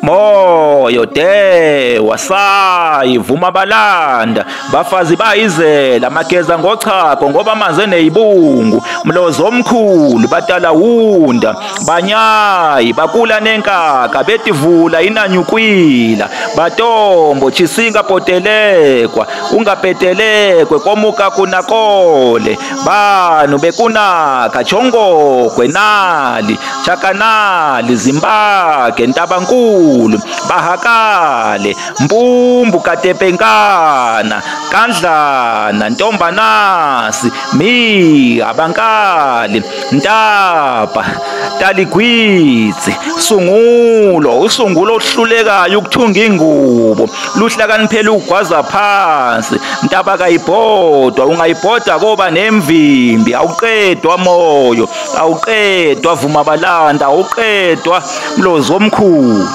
Moyo dewa sayi vuma balanda bafazi bayizela mageza ngochago ngoba amanzi eneyibungu mlozo omkhulu batala wunda banyayi bakula nenkaka betivula inanyukwila batombo chisinga potelekwa ungapetelekwe komuka kunakole banu bekunaka chongokwe nali chakanali zimbake ntabankulu bahakale mbumbu katepenkana kandlana ntombanasi mi abankali ntapa taligwitsi sungulo usungulo ohlulekayo ukuthunga ingubo luhlakaniphela ugwaza phansi ntaba kayibhodwa ungayibhoda koba nemvimbi awuqedwa moyo awuqedwa vuma balanda awuqedwa mlozi omkhulu.